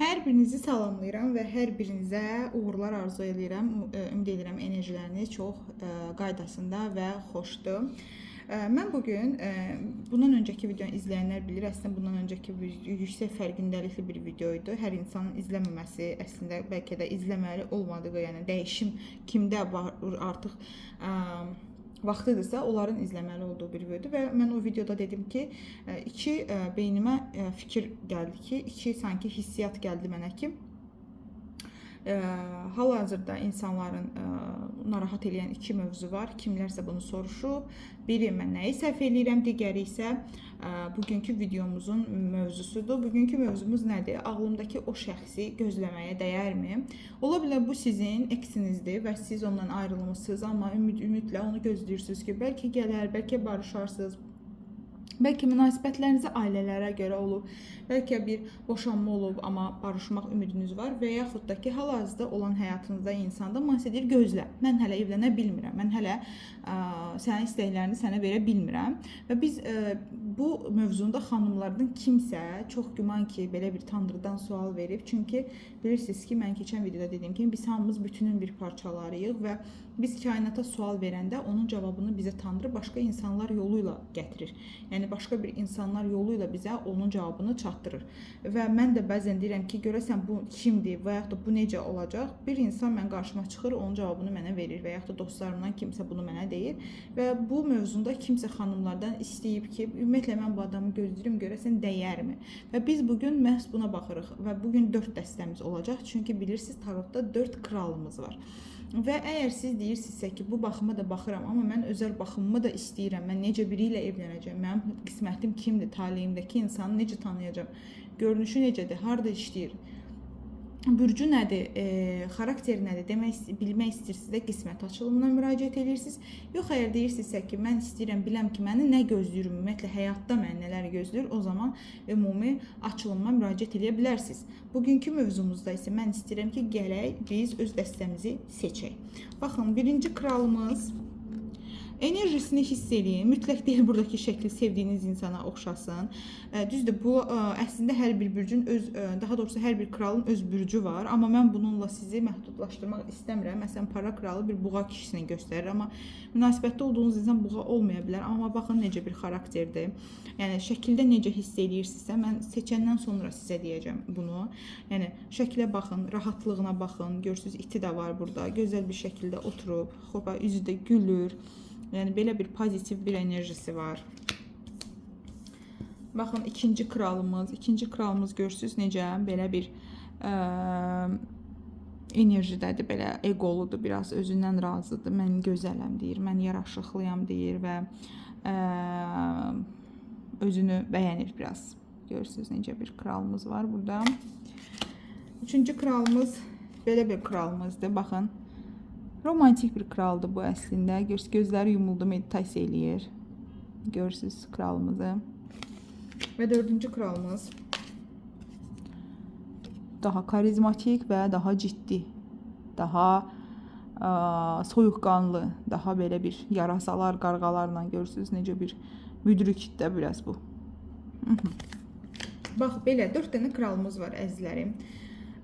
Hər birinizi salamlayıram və hər birinizə uğurlar arzu edirəm. Ümid edirəm enerjiləriniz çox qaydasında və xoşdur. Mən bu gün bundan öncəki videonu izləyənlər bilir, əslində bundan öncəki bir yüksək fərqindəlikli bir video idi. Hər insanın izləməməsi, əslində bəlkə də izləməli olmadığı, yəni dəyişim kimdə var artıq vaxtıdırsa, onların izləməli olduğu bir videodur və mən o videoda dedim ki, iki beynimə fikir gəldi ki, iki sanki hissiyat gəldi mənə ki, hal-hazırda insanların narahat eləyən iki mövzu var. Kimlərsə bunu soruşub. Biri mən nəyi səhv eləyirəm, digəri isə bugünkü videomuzun mövzusudur. Bugünkü mövzumuz nədir? Ağlımdakı o şəxsi gözləməyə dəyərmi? Ola bilər bu sizin eksinizdir və siz ondan ayrılmısınız, amma ümidlə onu gözləyirsiniz ki, bəlkə gələr, bəlkə barışarsınız. Bəlkə münasibətlərinizi ailələrə görə olub, bəlkə bir boşanma olub, amma barışmaq ümidiniz var və yaxud da ki, hal-hazırda olan həyatınızda insanda amma deyir gözlə. Mən hələ evlənə bilmirəm. Mən hələ sənin istəklərini sənə verə bilmirəm. Və biz bu mövzunda xanımlardan kimsə çox güman ki, belə bir Tanrıdan sual verib. Çünki bilirsiniz ki, mən keçən videoda dediyim kimi biz hamımız bütünün bir parçalarıyıq və biz kainata sual verəndə onun cavabını bizə Tanrı başqa insanlar yolu ilə gətirir. Yəni başqa bir insanlar yolu ilə bizə onun cavabını çatdırır. Və mən də bəzən deyirəm ki, görəsən bu kimdir və yaxud da bu necə olacaq? Bir insan mən qarşıma çıxır, onun cavabını mənə verir və yaxud da dostlarımdan kimsə bunu mənə deyir və bu mövzunda kimsə xanımlardan istəyib ki, ümumiyyətlə mən bu adamı gözləyirəm, görəsən dəyərmi? Və biz bu gün məhz buna baxırıq və bu gün 4 dəstəmiz olacaq. Çünki bilirsiniz, tarotda 4 kralımız var. Və əgər siz deyirsinizsə ki, bu baxıma da baxıram, amma mən özəl baxımımı da istəyirəm. Mən necə biri ilə evlənəcəm? Mənim qismətim kimdir? Taleyimdəki insanı necə tanıyacağam? Görünüşü necədir? Harda işləyir? Bürcü nədir, xarakteri nədir demək bilmək istəyirsinizsə qismət açılımına müraciət edirsiniz. Yox, əgər deyirsinizsə ki, mən istəyirəm biləm ki, məni nə gözləyir, ümumiyyətlə həyatda məni nələr gözləyir, o zaman ümumi açılıma müraciət edə bilərsiniz. Bugünkü mövzumuzda isə mən istəyirəm ki, gələk biz öz dəstəmizi seçək. Baxın, birinci kralımız enerjisini hiss eləyin. Mütləq deyil buradakı şəkli sevdiyiniz insana oxşasın. Düzdür, bu əslində hər bir bürcün öz, daha doğrusu hər bir kralın öz bürcü var, amma mən bununla sizi məhdudlaşdırmaq istəmirəm. Məsələn, para kralı bir buğa kişisini göstərir, amma münasibətdə olduğunuz insan buğa olmaya bilər. Amma baxın necə bir xarakterdir. Yəni şəkildə necə hiss eləyirsinizsə, mən seçəndən sonra sizə deyəcəm bunu. Yəni şəklə baxın, rahatlığına baxın. Görürsüz, iti də var burada. Gözəl bir şəkildə oturub, xopa üzü də gülür. Yəni belə bir pozitiv bir enerjisi var. Baxın ikinci kralımız, ikinci kralımız görürsüz necə belə bir enerjidədir, belə eqoludur, biraz özündən razıdır. Mən gözələm deyir, mən yaraşıqlıyam deyir və özünü bəyənir biraz. Görürsüz necə bir kralımız var burada. Üçüncü kralımız belə bir kralımızdır. Baxın. Romantik bir kraldır bu əslində. Görürsüz, gözləri yumuldu, meditasiya eləyir. Görürsüz kralımızı. Və dördüncü kralımız daha karizmatik və daha ciddi, daha soyuqqanlı, daha belə bir yarasalar, qarğalarla görürsüz necə bir müdrikdir biraz bu. Bax belə 4 dənə kralımız var əzizlərim.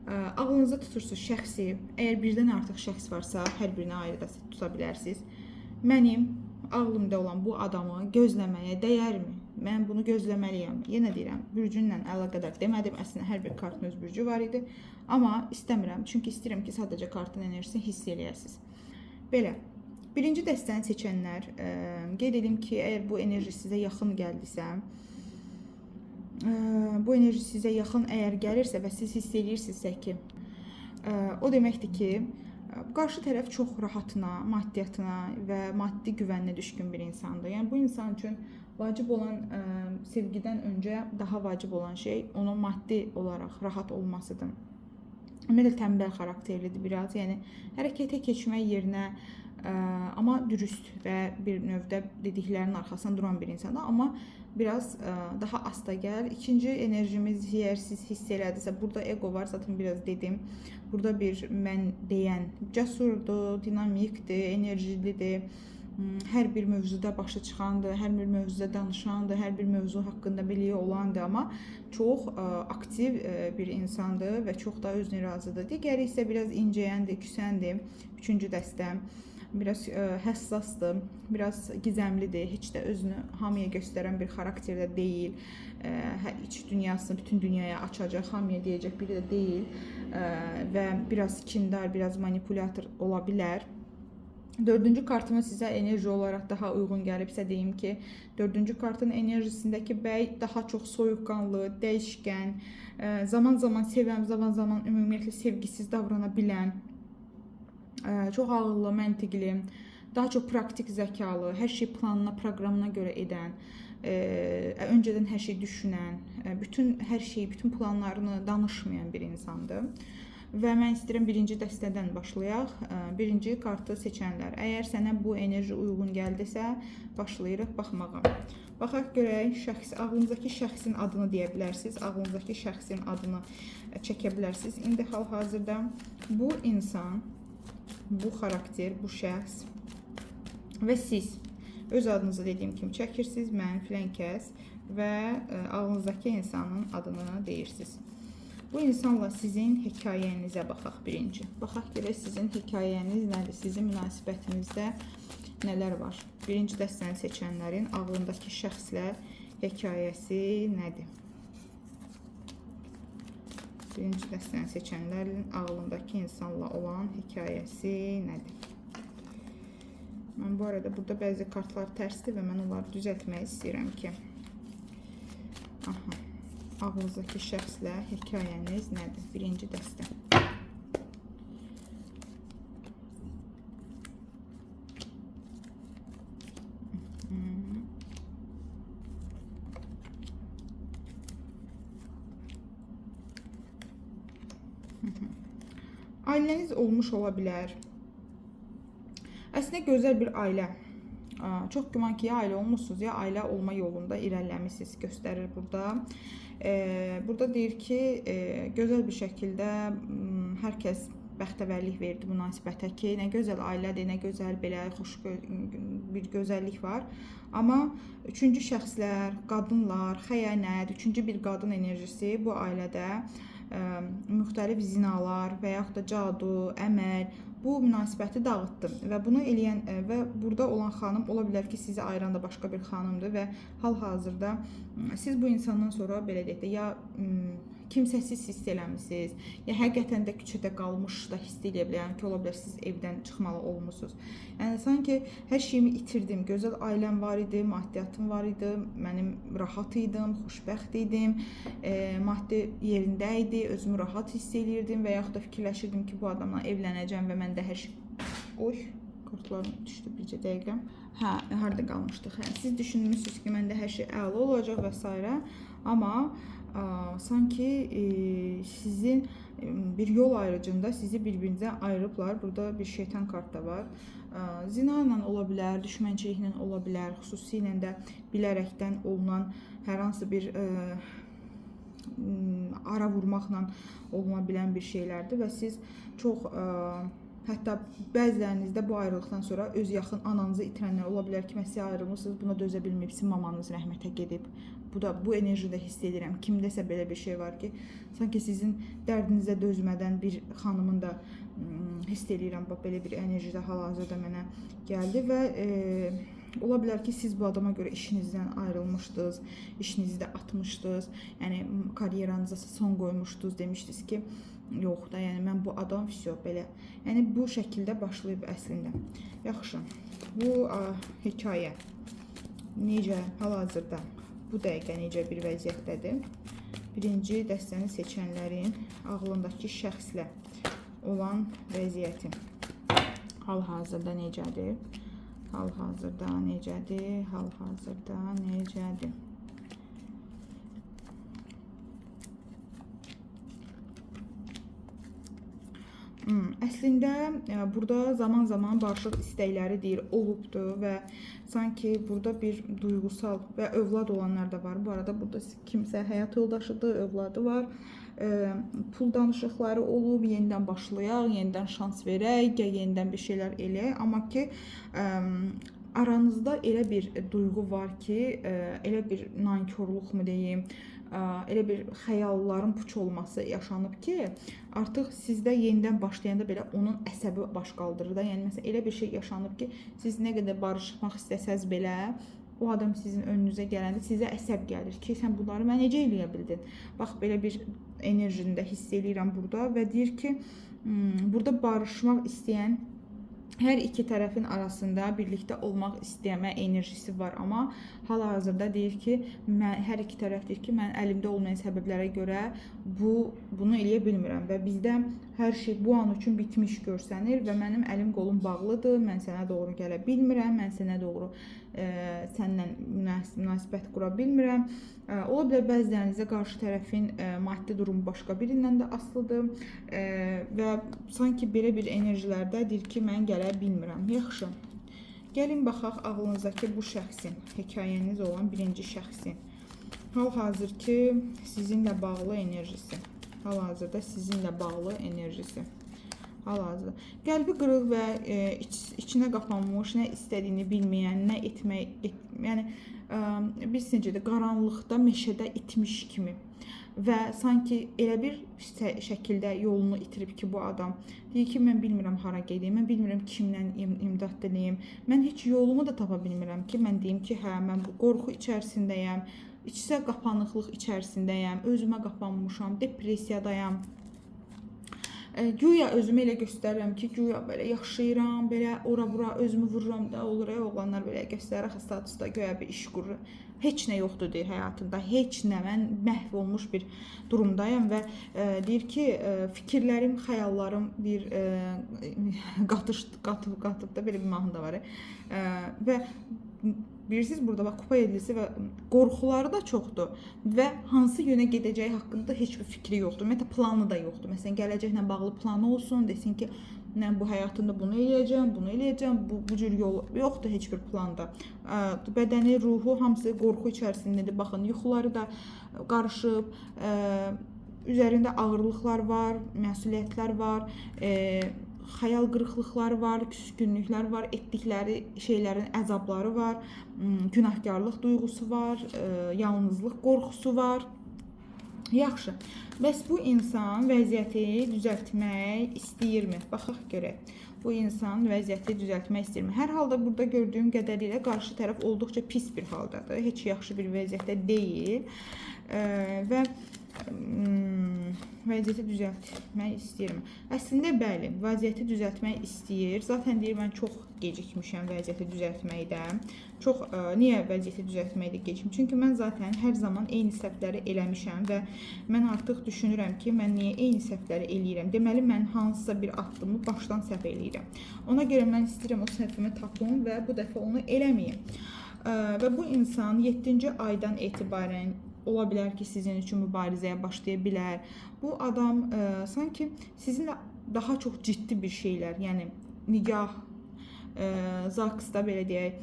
Ağlınızda tutursunuz şəxsi, əgər birdən artıq şəxs varsa, hər birini ayrı da tuta bilərsiniz. Mənim ağlımda olan bu adamı gözləməyə dəyərmi? Mən bunu gözləməliyəm. Yenə deyirəm, bürcünlə əlaqədar demədim. Əslində hər bir kartın öz bürcü var idi. Amma istəmirəm, çünki istəyirəm ki, sadəcə kartın enerjisini hiss eləyəsiniz. Belə. Birinci dəstəni seçənlər, qeyd edim ki, əgər bu enerji sizə yaxın gəldisə, bu enerji sizə yaxın əgər gəlirsə və siz hiss eləyirsinizsə ki, o deməkdir ki, qarşı tərəf çox rahatına, maddiyyatına və maddi güvəninə düşkün bir insandır. Yəni bu insan üçün vacib olan sevgidən öncə daha vacib olan şey onun maddi olaraq rahat olmasıdır. Ümumiyyətlə tənbəl xarakterlidir biraz. Yəni hərəkətə keçmək yerinə amma dürüst və bir növdə dediklərinin arxasında duran bir insandır, amma biraz daha asta gəl. İkinci enerjimiz əgər siz hiss elədisə, burada ego var, zaten biraz dedim. Burada bir mən deyən cəsurdur, dinamikdir, enerjilidir. Hər bir mövzuda başa çıxandır, hər bir mövzuda danışandır, hər bir mövzu haqqında biliyi olandır, amma çox aktiv bir insandır və çox da özünə razıdır. Digəri isə biraz incəyəndir, küsəndir. Üçüncü dəstə biraz həssasdır, biraz gizəmlidir, heç də özünü hamıya göstərən bir xarakterdə deyil. İç dünyasını bütün dünyaya açacaq, hamıya deyəcək biri də deyil və biraz kindar, biraz manipulyator ola bilər. Dördüncü kartımız sizə enerji olaraq daha uyğun gəlibsə deyim ki, dördüncü kartın enerjisindəki bəy daha çox soyuqqanlı, dəyişkən, zaman-zaman sevən, zaman-zaman ümumiyyətlə sevgisiz davrana bilən, çox ağıllı, məntiqli, daha çox praktik zəkalı, hər şey planına, proqramına görə edən, öncədən hər şey düşünən, bütün hər şeyi, bütün planlarını danışmayan bir insandır. Və mən istəyirəm birinci dəstədən başlayaq. Birinci kartı seçənlər. Əgər sənə bu enerji uyğun gəldisə, başlayırıq baxmağa. Baxaq görək, şəxs, ağlınızdakı şəxsin adını deyə bilərsiniz. Ağlınızdakı şəxsin adını çəkə bilərsiniz. İndi hal-hazırda bu insan, bu xarakter, bu şəxs və siz öz adınızı dediyim kimi çəkirsiniz. Mən filan kəs və ağlınızdakı insanın adını deyirsiniz. Bu insanla sizin hekayənizə baxaq birinci. Baxaq görək sizin hekayəniz nədir, sizin münasibətinizdə nələr var. Birinci dəstəni seçənlərin ağlındakı şəxslə hekayəsi nədir? Birinci dəstəni seçənlərin ağlındakı insanla olan hekayəsi nədir? Mən bu arada burada bəzi kartlar tərsdir və mən onları düzəltmək istəyirəm ki. Aha. Ağlınızdakı şəxslə hekayəniz nədir? Birinci dəstə. Ailəniz olmuş ola bilər. Əslində gözəl bir ailə. Çox güman ki, ya ailə olmuşsunuz, ya ailə olma yolunda irəliləmisiniz, göstərir burada. Burada deyir ki, gözəl bir şəkildə hər kəs bəxtəvərlik verdi münasibətə ki, nə gözəl ailədir, nə gözəl belə xoş bir gözəllik var. Amma üçüncü şəxslər, qadınlar, xəyanət, üçüncü bir qadın enerjisi bu ailədə müxtəlif zinalar və yaxud da cadu, əməl bu münasibəti dağıtdı və bunu eləyən və burada olan xanım ola bilər ki, sizi ayıran da başqa bir xanımdır və hal-hazırda siz bu insandan sonra belə deyək də ya kimsəsiz hiss eləmisiniz, ya həqiqətən də küçədə qalmış da hiss eləyə bilər. Yəni ki, ola bilər siz evdən çıxmalı olmusunuz. Yəni sanki hər şeyimi itirdim. Gözəl ailəm var idi, maddiyyatım var idi, mənim rahat idim, xoşbəxt idim, maddi yerində idi, özümü rahat hiss eləyirdim və yaxud da fikirləşirdim ki, bu adamla evlənəcəm və məndə hər şey... Oy, kartlarım düşdü bircə dəqiqə. Hə, harda qalmışdıq? Hə, siz düşünmüşsünüz ki, məndə hər şey əla olacaq və s. Amma sanki sizin bir yol ayrıcında sizi bir-birinizə ayırıblar. Burada bir şeytan kart da var. Zina ilə ola bilər, düşmənçiliklə ola bilər, xüsusilə də bilərəkdən olunan hər hansı bir ara vurmaqla oluna bilən bir şeylərdir və siz çox hətta bəzilərinizdə bu ayrılıqdan sonra öz yaxın ananızı itirənlər ola bilər ki, məsələn ayrılmısınız, buna dözə bilməyibsiniz, mamanız rəhmətə gedib. Bu da bu enerjidə hiss edirəm. Kimdəsə belə bir şey var ki, sanki sizin dərdinizə dözmədən bir xanımın da hiss eləyirəm, bax belə bir enerjidə hal-hazırda mənə gəldi və ola bilər ki, siz bu adama görə işinizdən ayrılmışdınız, işinizi də atmışdınız, yəni karyeranıza son qoymuşdunuz, demişdiniz ki, yox da, yəni mən bu adam vəsyo belə. Yəni bu şəkildə başlayıb əslində. Yaxşı. Bu hekayə necə hal-hazırda bu dəqiqə necə bir vəziyyətdədir? Birinci dəstəni seçənlərin ağlındakı şəxslə olan vəziyyəti hal-hazırda necədir? Hal-hazırda necədir? Hal-hazırda necədir? Əslində burada zaman-zaman barışıq istəkləri deyir olubdu və sanki burada bir duyğusal və övlad olanlar da var. Bu arada burada kimsə həyat yoldaşıdır, övladı var. Pul danışıqları olub, yenidən başlayaq, yenidən şans verək, yenidən bir şeylər eləyək. Amma ki Aranızda elə bir duyğu var ki, elə bir nankorluq mu deyim, elə bir xəyalların puç olması yaşanıb ki, artıq sizdə yenidən başlayanda belə onun əsəbi baş qaldırır da. Yəni məsələn elə bir şey yaşanıb ki, siz nə qədər barışmaq istəsəz belə, o adam sizin önünüzə gələndə sizə əsəb gəlir ki, sən bunları mən necə eləyə bildin? Bax belə bir enerjini də hiss eləyirəm burada və deyir ki, burada barışmaq istəyən hər iki tərəfin arasında birlikdə olmaq istəmə enerjisi var, amma hal-hazırda deyir ki, mən, hər iki tərəf deyir ki, mən əlimdə olmayan səbəblərə görə bunu eləyə bilmirəm və bizdə hər şey bu an üçün bitmiş görsənir və mənim əlim qolum bağlıdır, mən sənə doğru gələ bilmirəm, mən sənə doğru səninlə münasibət qura bilmirəm. Ola bilər bəzilərinizə qarşı tərəfin maddi durumu başqa birindən də asılıdır və sanki belə bir enerjilərdə deyir ki, mən gələ bilmirəm. Yaxşı. Gəlin baxaq ağlınızdakı bu şəxsin, hekayəniz olan birinci şəxsin hal-hazırki sizinlə bağlı enerjisi. Hal-hazırda sizinlə bağlı enerjisi. Hal-hazırda. Qəlbi qırıq və içinə qapanmış, nə istədiyini bilməyən, nə etmək, yəni biz necədir, qaranlıqda, meşədə itmiş kimi və sanki elə bir şəkildə yolunu itirib ki, bu adam deyir ki, mən bilmirəm hara gedim, mən bilmirəm kimdən imdad diləyim, mən heç yolumu da tapa bilmirəm ki, mən deyim ki, hə, mən bu qorxu içərisindəyəm, içsə qapanıqlıq içərisindəyəm, özümə qapanmışam, depressiyadayam. Güya özümü elə göstərirəm ki, güya belə yaşayıram, belə ora-bura özümü vururam da, olur ya, oğlanlar belə göstərir, axı statusda güya bir iş qurur. Heç nə yoxdur deyir həyatında, heç nə, mən məhv olmuş bir durumdayam və deyir ki, fikirlərim, xəyallarım bir qatıb da belə bir mahnı da var. Və bilirsiniz, burada bax kupa yedlisi və qorxuları da çoxdur və hansı yönə gedəcəyi haqqında heç bir fikri yoxdur. Ümumiyyətlə planı da yoxdur. Məsələn, gələcəklə bağlı planı olsun, desin ki, mən bu həyatımda bunu eləyəcəm, bunu eləyəcəm, bu cür yol yoxdur heç bir planda. Bədəni, ruhu hamısı qorxu içərisindədir. Baxın, yuxuları da qarışıb, üzərində ağırlıqlar var, məsuliyyətlər var, xəyal qırıqlıqları var, küskünlüklər var, etdikləri şeylərin əzabları var, günahkarlıq duyğusu var, yalnızlıq qorxusu var. Yaxşı. Bəs bu insan vəziyyəti düzəltmək istəyirmi? Baxaq görək. Bu insan vəziyyəti düzəltmək istəyirmi? Hər halda burada gördüyüm qədərilə qarşı tərəf olduqca pis bir haldadır. Heç yaxşı bir vəziyyətdə deyil. Və vəziyyəti düzəltmək istəyirmi? Əslində bəli, vəziyyəti düzəltmək istəyir. Zaten deyir, mən çox gecikmişəm vəziyyəti düzəltməkdə. Çox niyə vəziyyəti düzəltməkdə gecikmişəm? Çünki mən zaten hər zaman eyni səhvləri eləmişəm və mən artıq düşünürəm ki, mən niyə eyni səhvləri eləyirəm? Deməli, mən hansısa bir addımı başdan səhv eləyirəm. Ona görə mən istəyirəm o səhvimi tapım və bu dəfə onu eləməyim. Və bu insan 7-ci aydan etibarən ola bilər ki, sizin üçün mübarizəyə başlaya bilər. Bu adam sanki sizinlə daha çox ciddi bir şeylər, yəni nikah, zaksda belə deyək,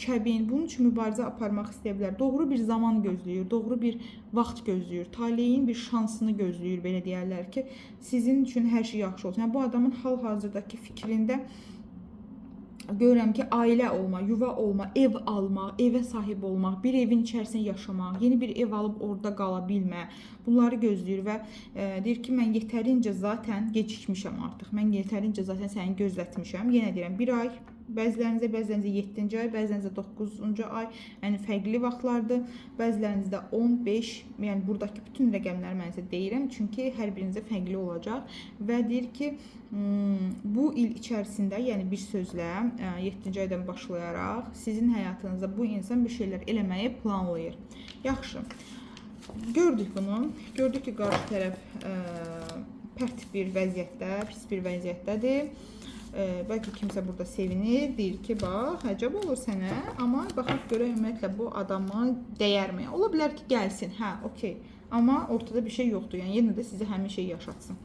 kəbin, bunun üçün mübarizə aparmaq istəyə bilər. Doğru bir zaman gözləyir, doğru bir vaxt gözləyir, taleyin bir şansını gözləyir, belə deyərlər ki, sizin üçün hər şey yaxşı olsun. Yəni, bu adamın hal-hazırdakı fikrində görürəm ki, ailə olma, yuva olma, ev almaq, evə sahib olmaq, bir evin içərisində yaşamaq, yeni bir ev alıb orada qala bilmə, bunları gözləyir və deyir ki, mən yetərincə zaten gecikmişəm artıq. Mən yetərincə zaten səni gözlətmişəm. Yenə deyirəm, bir ay, bəzilərinizə 7-ci ay, bəzilərinizə 9-cu ay, yəni fərqli vaxtlardır. Bəzilərinizdə 10, 5, yəni buradakı bütün rəqəmləri mən sizə deyirəm, çünki hər birinizə fərqli olacaq və deyir ki, bu il içərisində, yəni bir sözlə 7-ci aydan başlayaraq sizin həyatınızda bu insan bir şeylər eləməyi planlayır. Yaxşı. Gördük bunu. Gördük ki, qarşı tərəf pərt bir vəziyyətdə, pis bir vəziyyətdədir. Bəlkə kimsə burada sevinir, deyir ki, bax, əcəb olur sənə, amma baxaq görək ümumiyyətlə bu adama dəyərmi? Ola bilər ki, gəlsin, hə, okey. Amma ortada bir şey yoxdur, yəni yenə də sizə həmin şeyi yaşatsın.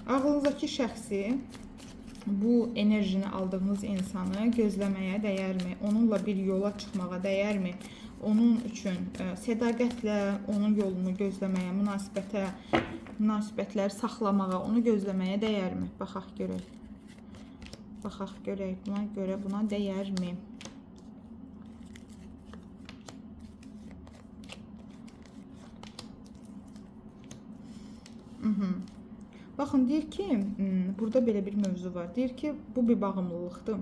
Ağlınızdakı şəxsi, bu enerjini aldığınız insanı gözləməyə dəyərmi? Onunla bir yola çıxmağa dəyərmi? Onun üçün sədaqətlə onun yolunu gözləməyə, münasibətləri saxlamağa, onu gözləməyə dəyərmi? Baxaq görək. Baxaq görək, buna görə buna dəyərmi? Baxın, deyir ki, burada belə bir mövzu var. Deyir ki, bu bir bağımlılıqdır.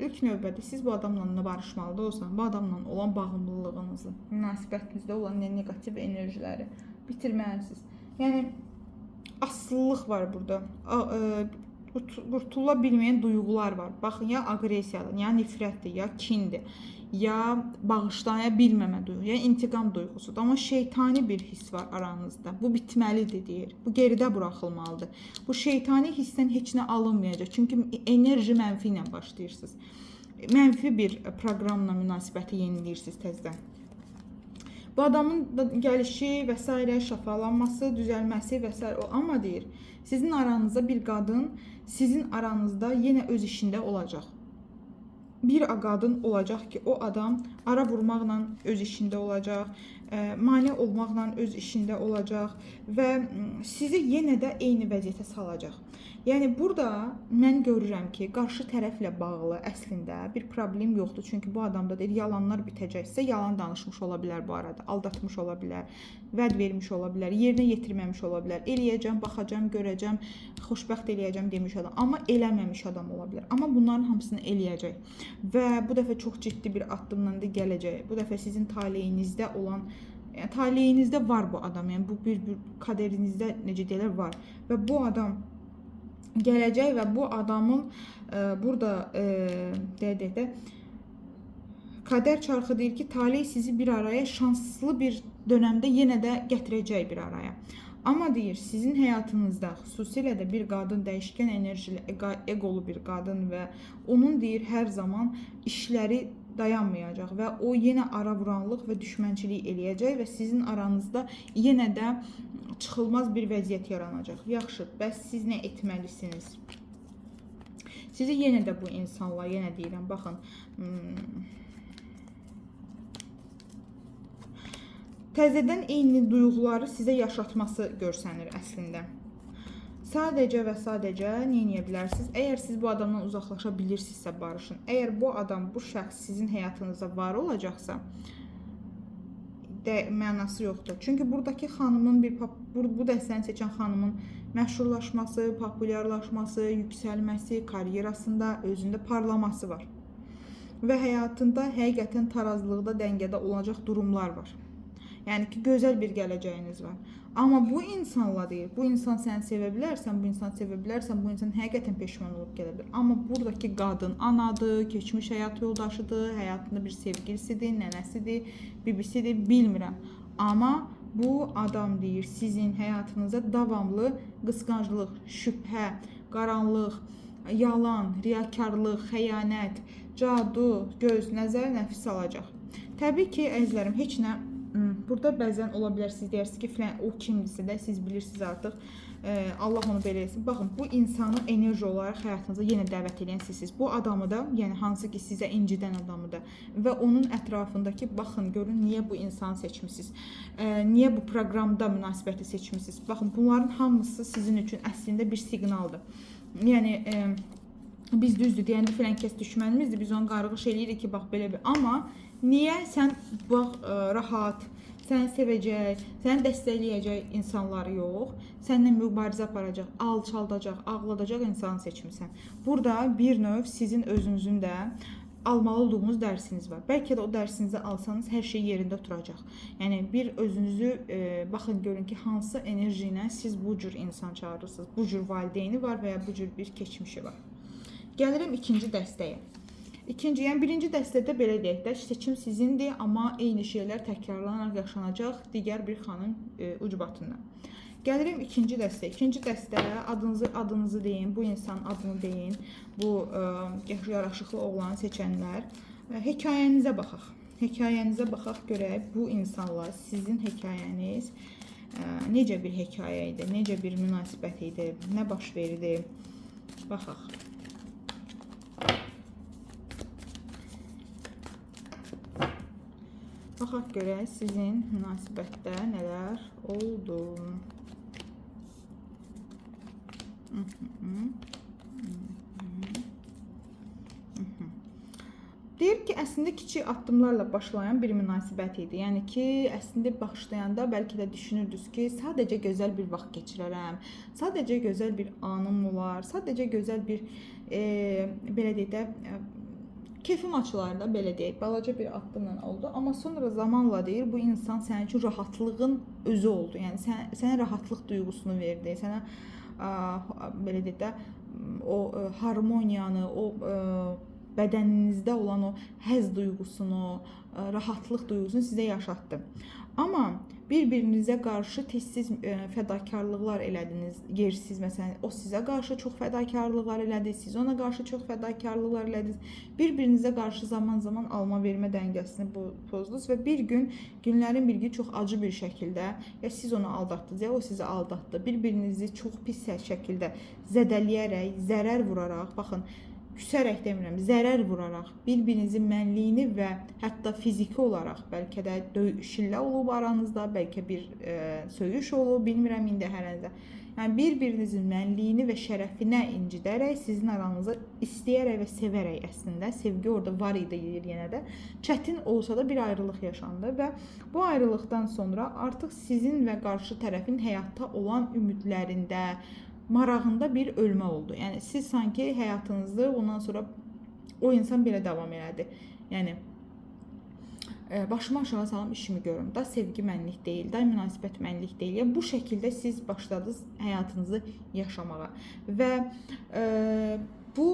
İlk növbədə siz bu adamla nə barışmalı da olsan, bu adamla olan bağımlılığınızı, münasibətinizdə olan neqativ enerjiləri bitirməlisiniz. Yəni asılılıq var burada. Qurtula bilməyən duyğular var. Baxın, ya aqressiyadır, ya nifrətdir, ya kindir, ya bağışlaya bilməmə duyğu, ya intiqam duyğusudur. Amma şeytani bir his var aranızda. Bu bitməlidir deyir. Bu geridə buraxılmalıdır. Bu şeytani hissdən heç nə alınmayacaq. Çünki enerji mənfi ilə başlayırsınız. Mənfi bir proqramla münasibəti yeniləyirsiniz təzədən. Bu adamın da gəlişi və s. şəfalanması, düzəlməsi və s. Amma deyir, sizin aranızda bir qadın, sizin aranızda yenə öz işində olacaq. Bir qadın olacaq ki, o adam ara vurmaqla öz işində olacaq, mane olmaqla öz işində olacaq və sizi yenə də eyni vəziyyətə salacaq. Yəni burada mən görürəm ki, qarşı tərəflə bağlı əslində bir problem yoxdur. Çünki bu adamda deyir, yalanlar bitəcəksə, yalan danışmış ola bilər bu arada, aldatmış ola bilər, vəd vermiş ola bilər, yerinə yetirməmiş ola bilər, eləyəcəm, baxacam, görəcəm, xoşbəxt eləyəcəm demiş adam, amma eləməmiş adam ola bilər. Amma bunların hamısını eləyəcək və bu dəfə çox ciddi bir addımla da gələcək. Bu dəfə sizin taleyinizdə olan, yəni taleyinizdə var bu adam, yəni bu bir kaderinizdə necə deyirlər var və bu adam gələcək və bu adamın burada deyək də kader çarxı deyir ki, taley sizi bir araya şanslı bir dönəmdə yenə də gətirəcək bir araya. Amma deyir, sizin həyatınızda xüsusilə də bir qadın, dəyişkən enerjili, egolu bir qadın və onun deyir hər zaman işləri dayanmayacaq və o yenə ara vuranlıq və düşmənçilik eləyəcək və sizin aranızda yenə də çıxılmaz bir vəziyyət yaranacaq. Yaxşı, bəs siz nə etməlisiniz? Sizi yenə də bu insanla, yenə deyirəm, baxın, təzədən eyni duyğuları sizə yaşatması görsənir əslində. Sadəcə və sadəcə nə edə bilərsiniz? Əgər siz bu adamdan uzaqlaşa bilirsinizsə barışın. Əgər bu adam, bu şəxs sizin həyatınızda var olacaqsa, mənası yoxdur. Çünki buradakı xanımın bu dəstəni seçən xanımın məşhurlaşması, populyarlaşması, yüksəlməsi, karyerasında, özündə parlaması var. Və həyatında həqiqətən tarazlıqda, dəngədə olacaq durumlar var. Yəni ki, gözəl bir gələcəyiniz var. Amma bu insanla deyir, bu insan səni sevə bilər, sən bu insanı sevə bilərsən, bu insan həqiqətən peşman olub gələ bilər. Amma buradakı qadın anadır, keçmiş həyat yoldaşıdır, həyatında bir sevgilisidir, nənəsidir, bibisidir, bilmirəm. Amma bu adam deyir, sizin həyatınıza davamlı qısqanclıq, şübhə, qaranlıq, yalan, riyakarlıq, xəyanət, cadu, göz, nəzər, nəfis alacaq. Təbii ki, əzizlərim, heç nə burada bəzən ola bilər, siz deyirsiniz ki, filan o kimdirsə də siz bilirsiniz artıq. Allah onu belə etsin. Baxın, bu insanı enerji olaraq həyatınıza yenə dəvət edən sizsiniz. Bu adamı da, yəni hansı ki sizə incidən adamı da və onun ətrafındakı, baxın, görün niyə bu insanı seçmisiniz? Niyə bu proqramda münasibəti seçmisiniz? Baxın, bunların hamısı sizin üçün əslində bir siqnaldır. Yəni biz düzdür deyəndə filan kəs düşmənimizdir, biz onu qarğış eləyirik ki, bax belə bir. Amma niyə sən bax rahat, səni sevəcək, səni dəstəkləyəcək insanları yox, səninlə mübarizə aparacaq, alçaldacaq, ağladacaq insanı seçmisən. Burada bir növ sizin özünüzün də almalı olduğunuz dərsiniz var. Bəlkə də o dərsinizi alsanız hər şey yerində oturacaq. Yəni bir özünüzü baxın görün ki, hansı enerji ilə siz bu cür insan çağırırsınız. Bu cür valideyni var və ya bu cür bir keçmişi var. Gəlirəm ikinci dəstəyə. İkinci, yəni birinci dəstədə belə deyək də, seçim sizindir, amma eyni şeylər təkrarlanaraq yaşanacaq digər bir xanım ucbatından. Gəlirəm ikinci dəstə. İkinci dəstə adınızı deyin, bu insanın adını deyin, bu yaraşıqlı oğlanı seçənlər. Hekayənizə baxaq. Hekayənizə baxaq görək bu insanlar, sizin hekayəniz necə bir hekayə idi, necə bir münasibət idi, nə baş verdi? Baxaq. Baxaq görək sizin münasibətdə nələr oldu. Deyir ki, əslində kiçik addımlarla başlayan bir münasibət idi. Yəni ki, əslində başlayanda bəlkə də düşünürdünüz ki, sadəcə gözəl bir vaxt keçirərəm, sadəcə gözəl bir anım olar, sadəcə gözəl bir belə deyək də kefim açılar da belə deyək, balaca bir addımla oldu. Amma sonra zamanla deyir, bu insan sənin üçün rahatlığın özü oldu. Yəni sənə rahatlıq duyğusunu verdi, sənə belə deyək də o harmoniyanı, o bədəninizdə olan o həzz duyğusunu, rahatlıq duyğusunu sizə yaşatdı. Amma bir-birinizə qarşı tez-tez fədakarlıqlar elədiniz. Yersiz, məsələn, o sizə qarşı çox fədakarlıqlar elədi, siz ona qarşı çox fədakarlıqlar elədiniz. Bir-birinizə qarşı zaman-zaman alma-vermə dəngəsini pozdunuz və bir gün, günlərin bir günü çox acı bir şəkildə ya siz onu aldatdınız, ya o sizi aldatdı. Bir-birinizi çox pis şəkildə zədələyərək, zərər vuraraq, baxın, küsərək demirəm, zərər vuraraq bir-birinizin mənliyini və hətta fiziki olaraq bəlkə də şillə olub aranızda, bəlkə bir söyüş olub, bilmirəm indi hərənizə. Yəni bir-birinizin mənliyini və şərəfinə incidərək sizin aranızda istəyərək və sevərək, əslində sevgi orada var idi yenə də. Çətin olsa da bir ayrılıq yaşandı və bu ayrılıqdan sonra artıq sizin və qarşı tərəfin həyatda olan ümidlərində, marağında bir ölmə oldu. Yəni siz sanki həyatınızı ondan sonra o insan belə davam elədi. Yəni başımı aşağı salım, işimi görüm. Da sevgi mənlik deyil, da münasibət mənlik deyil. Yəni bu şəkildə siz başladınız həyatınızı yaşamağa və bu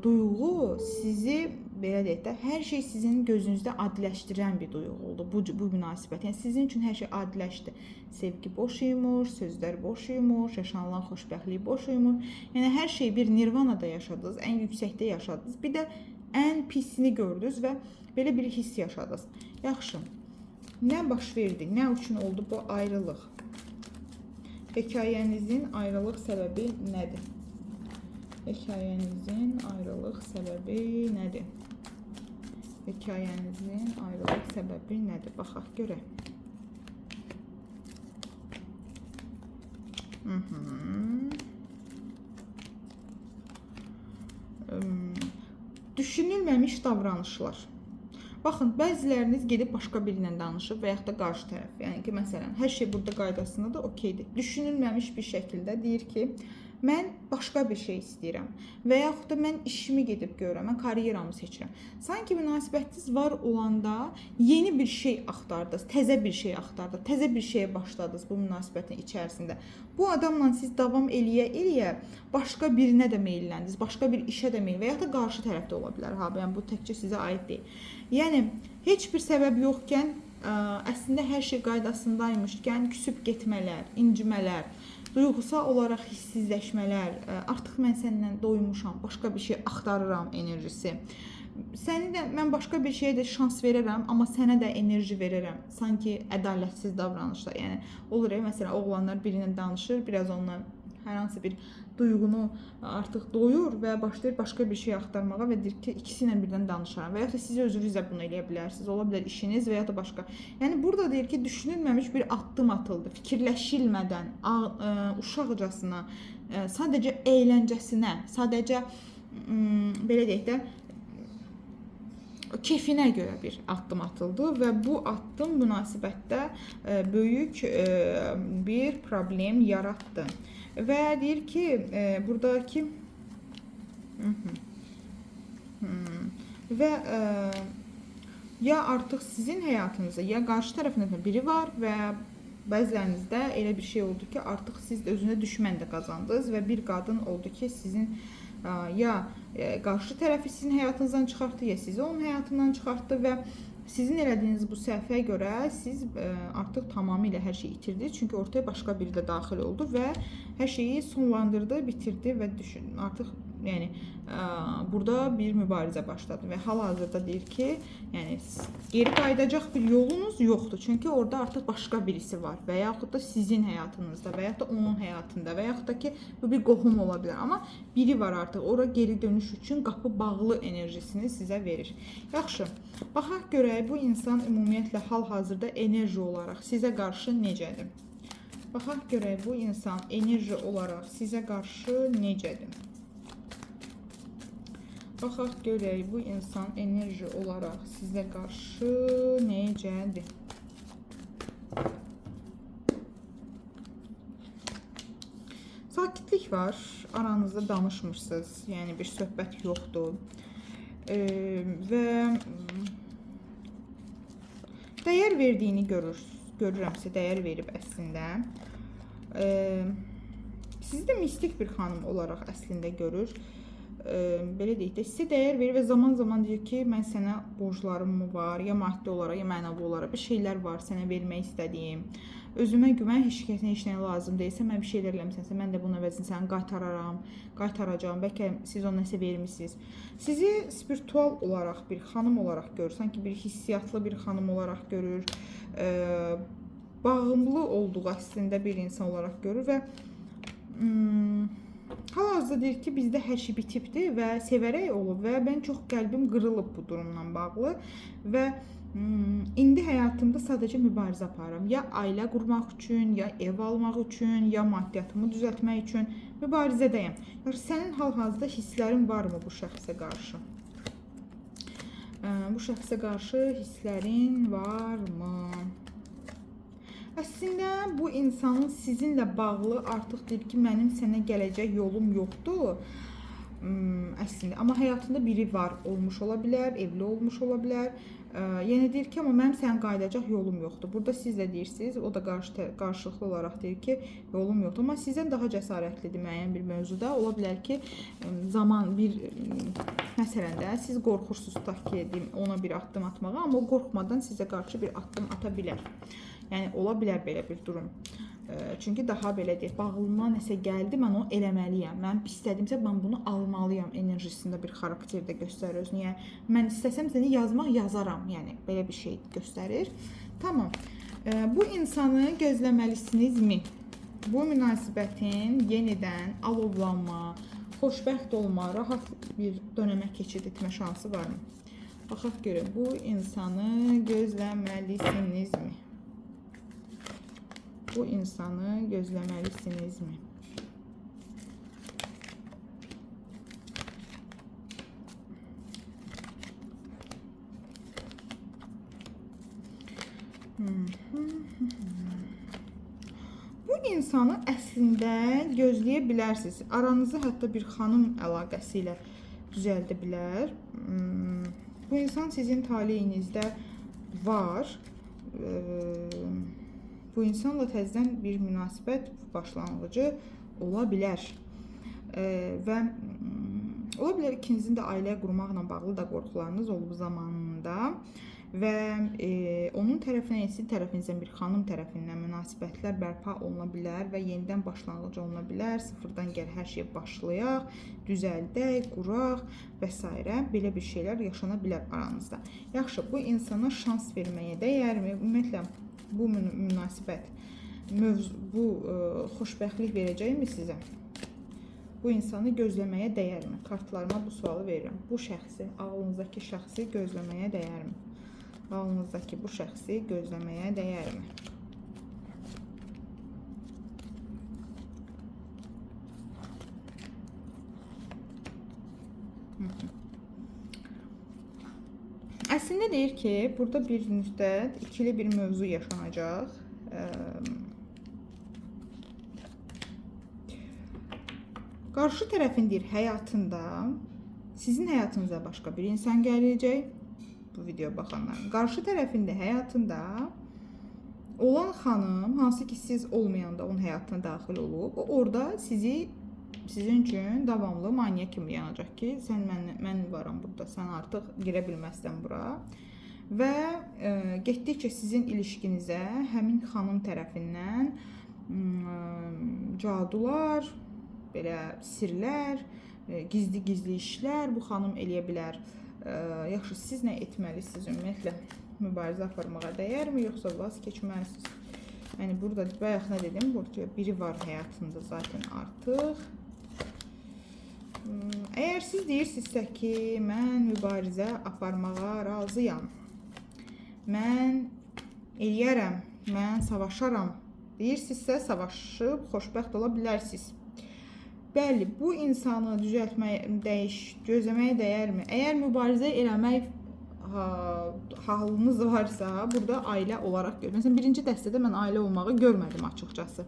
duyğu sizi belə deyək də, hər şey sizin gözünüzdə adiləşdirən bir duyğu oldu bu münasibət. Yəni sizin üçün hər şey adiləşdi. Sevgi boş imiş, sözlər boş imiş, yaşanılan xoşbəxtlik boş imiş. Yəni hər şey bir nirvanada yaşadınız, ən yüksəkdə yaşadınız. Bir də ən pisini gördünüz və belə bir hiss yaşadınız. Yaxşı. Nə baş verdi? Nə üçün oldu bu ayrılıq? Hekayənizin ayrılıq səbəbi nədir? Hekayənizin ayrılıq səbəbi nədir? Hekayənizin ayrılıq səbəbi nədir? Baxaq görək. Düşünülməmiş davranışlar. Baxın, bəziləriniz gedib başqa biri ilə danışıb və yaxud da qarşı tərəf. Yəni ki, məsələn, hər şey burada qaydasında da okeydir. Düşünülməmiş bir şəkildə deyir ki, mən başqa bir şey istəyirəm və yaxud da mən işimi gedib görürəm, mən karyeramı seçirəm. Sanki münasibətiniz var olanda yeni bir şey axtardınız, təzə bir şey axtardınız, təzə bir şeyə başladınız bu münasibətin içərisində. Bu adamla siz davam eləyə-eləyə başqa birinə də meyilləndiniz, başqa bir işə də meyil və yaxud da qarşı tərəfdə ola bilər. Ha, yəni bu təkcə sizə aid deyil. Yəni heç bir səbəb yoxkən, əslində hər şey qaydasındaymışkən küsüb getmələr, incimələr, duyğusal olaraq hissizləşmələr, artıq mən səndən doymuşam, başqa bir şey axtarıram enerjisi. Səni də mən başqa bir şeyə də şans verərəm, amma sənə də enerji verərəm. Sanki ədalətsiz davranışlar. Yəni olur ya, məsələn, oğlanlar biri ilə danışır, biraz ondan hər hansı bir duyğunu artıq doyur və başlayır başqa bir şey axtarmağa və deyir ki, ikisi ilə birdən danışaram. Və yaxud da siz özünüz də bunu eləyə bilərsiniz. Ola bilər işiniz və ya da başqa. Yəni burada deyir ki, düşünülməmiş bir addım atıldı. Fikirləşilmədən, uşaqcasına, sadəcə əyləncəsinə, sadəcə belə deyək də kefinə görə bir addım atıldı və bu addım münasibətdə böyük bir problem yaratdı. Və deyir ki, buradakı və ya artıq sizin həyatınızda, ya qarşı tərəfinizdə biri var və bəzilərinizdə elə bir şey oldu ki, artıq siz də özünə düşmən də qazandınız və bir qadın oldu ki, sizin ya qarşı tərəfi sizin həyatınızdan çıxartdı, ya sizi onun həyatından çıxartdı və sizin elədiyiniz bu səhvə görə siz artıq tamamilə hər şeyi itirdiniz. Çünki ortaya başqa biri də daxil oldu və hər şeyi sonlandırdı, bitirdi və düşün, artıq yəni burada bir mübarizə başladı və hal-hazırda deyir ki, yəni geri qayıdacaq bir yolunuz yoxdur. Çünki orada artıq başqa birisi var və yaxud da sizin həyatınızda və yaxud da onun həyatında və yaxud da ki, bu bir qohum ola bilər. Amma biri var artıq. Ora geri dönüş üçün qapı bağlı enerjisini sizə verir. Yaxşı, baxaq görək bu insan ümumiyyətlə hal-hazırda enerji olaraq sizə qarşı necədir? Baxaq görək bu insan enerji olaraq sizə qarşı necədir? Baxaq görək bu insan enerji olaraq sizə qarşı necədir? Sakitlik var. Aranızda danışmırsınız. Yəni bir söhbət yoxdur. Və dəyər verdiyini görürəmsə dəyər verib əslində. Sizi də mistik bir xanım olaraq əslində görür. Belə deyək də, sizə dəyər verir və zaman-zaman deyir ki, mən sənə borclarım mı var, ya maddi olaraq, ya mənəvi olaraq bir şeylər var sənə vermək istədiyim. Özümə güvən, heç kəsin heç nəyə lazım deyilsə, mən bir şeylər eləmisənsə, mən də bunun əvəzini sənə qaytaracağam. Bəlkə siz ona nəsə vermisiniz. Sizi spiritual olaraq bir xanım olaraq görür, sanki bir hissiyatlı bir xanım olaraq görür. Bağımlı olduğu əslində bir insan olaraq görür və hal-hazırda deyir ki, bizdə hər şey bitibdir və sevərək olub və mən çox qəlbim qırılıb bu durumla bağlı və indi həyatımda sadəcə mübarizə aparıram. Ya ailə qurmaq üçün, ya ev almaq üçün, ya maddiyyatımı düzəltmək üçün mübarizədəyəm. Yəni, sənin hal-hazırda hisslərin varmı bu şəxsə qarşı? Bu şəxsə qarşı hisslərin varmı? Əslində bu insanın sizinlə bağlı artıq deyir ki, mənim sənə gələcək yolum yoxdur. Əslində, amma həyatında biri var olmuş ola bilər, evli olmuş ola bilər. Yəni deyir ki, amma mənim sənə qayıdacaq yolum yoxdur. Burada siz də deyirsiniz, o da qarşılıqlı olaraq deyir ki, yolum yoxdur. Amma sizdən daha cəsarətlidir müəyyən bir mövzuda. Ola bilər ki, zaman bir məsələn də siz qorxursunuz tutaq ki, deyim, ona bir addım atmağa, amma o qorxmadan sizə qarşı bir addım ata bilər. Yəni ola bilər belə bir durum. Çünki daha belə deyək, bağlıma nəsə gəldi, mən onu eləməliyəm. Mən istədimsə mən bunu almalıyam enerjisində bir xarakterdə göstərir özünü. Yəni mən istəsəm səni yazmaq yazaram. Yəni belə bir şey göstərir. Tamam. Bu insanı gözləməlisinizmi? Bu münasibətin yenidən alovlanma, xoşbəxt olma, rahat bir dönəmə keçid etmə şansı varmı? Baxaq görək, bu insanı gözləməlisinizmi? Bu insanı gözləməlisinizmi? Bu insanı əslində gözləyə bilərsiniz. Aranızı hətta bir xanım əlaqəsi ilə düzəldə bilər. Bu insan sizin taleyinizdə var. Bu insanla təzədən bir münasibət başlanğıcı ola bilər. Və ola bilər ikinizin də ailə qurmaqla bağlı da qorxularınız olub zamanında və onun tərəfindən, sizin tərəfinizdən bir xanım tərəfindən münasibətlər bərpa oluna bilər və yenidən başlanğıc oluna bilər. Sıfırdan gəl hər şey başlayaq, düzəldək, quraq və s. Belə bir şeylər yaşana bilər aranızda. Yaxşı, bu insana şans verməyə dəyərmi? Ümumiyyətlə, bu münasibət, bu xoşbəxtlik verəcəkmi sizə? Bu insanı gözləməyə dəyərmi? Kartlarıma bu sualı verirəm. Bu şəxsi, ağlınızdakı şəxsi gözləməyə dəyərmi? Ağlınızdakı bu şəxsi gözləməyə dəyərmi? Əslində deyir ki, burada bir müddət ikili bir mövzu yaşanacaq. Qarşı tərəfin deyir, həyatında, sizin həyatınıza başqa bir insan gələcək. Bu videoya baxanların. Qarşı tərəfin də həyatında olan xanım, hansı ki siz olmayanda onun həyatına daxil olub, o orada sizin üçün davamlı maneə kimi yanacaq ki, sən mən varam burada, sən artıq girə bilməzsən bura. Və getdikcə sizin ilişkinizə həmin xanım tərəfindən cadular, belə sirlər, gizli-gizli işlər bu xanım eləyə bilər. Yaxşı, siz nə etməlisiniz ümumiyyətlə? Mübarizə aparmağa dəyərmi, yoxsa vaz keçməlisiniz? Yəni burada bayaq nə dedim? Burada biri var həyatında zaten artıq. Əgər siz deyirsinizsə ki, mən mübarizə aparmağa razıyam, mən eləyərəm, mən savaşaram deyirsinizsə, savaşıb xoşbəxt ola bilərsiniz. Bəli, bu insanı düzəltməyə, gözləməyə dəyərmi? Əgər mübarizə eləmək halınız varsa, burada ailə olaraq gör. Məsələn, birinci dəstədə mən ailə olmağı görmədim açıqcası.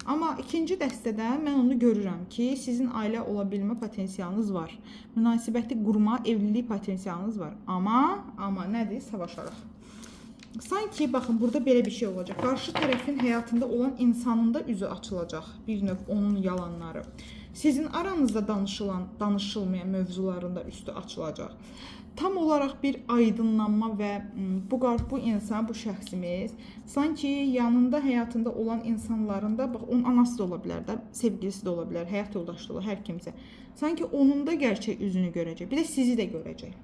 Amma ikinci dəstədə mən onu görürəm ki, sizin ailə ola bilmə potensialınız var. Münasibəti qurma, evlilik potensialınız var. Amma nədir? Savaşaraq. Sanki baxın, burada belə bir şey olacaq. Qarşı tərəfin həyatında olan insanın da üzü açılacaq. Bir növ onun yalanları. Sizin aranızda danışılan, danışılmayan mövzuların da üstü açılacaq. Tam olaraq bir aydınlanma və bu insan, bu şəxsimiz sanki yanında, həyatında olan insanların da, bax, onun anası da ola bilər də, sevgilisi də ola bilər, həyat yoldaşı da ola, hər kimsə. Sanki onun da gerçək üzünü görəcək. Bir də sizi də görəcək.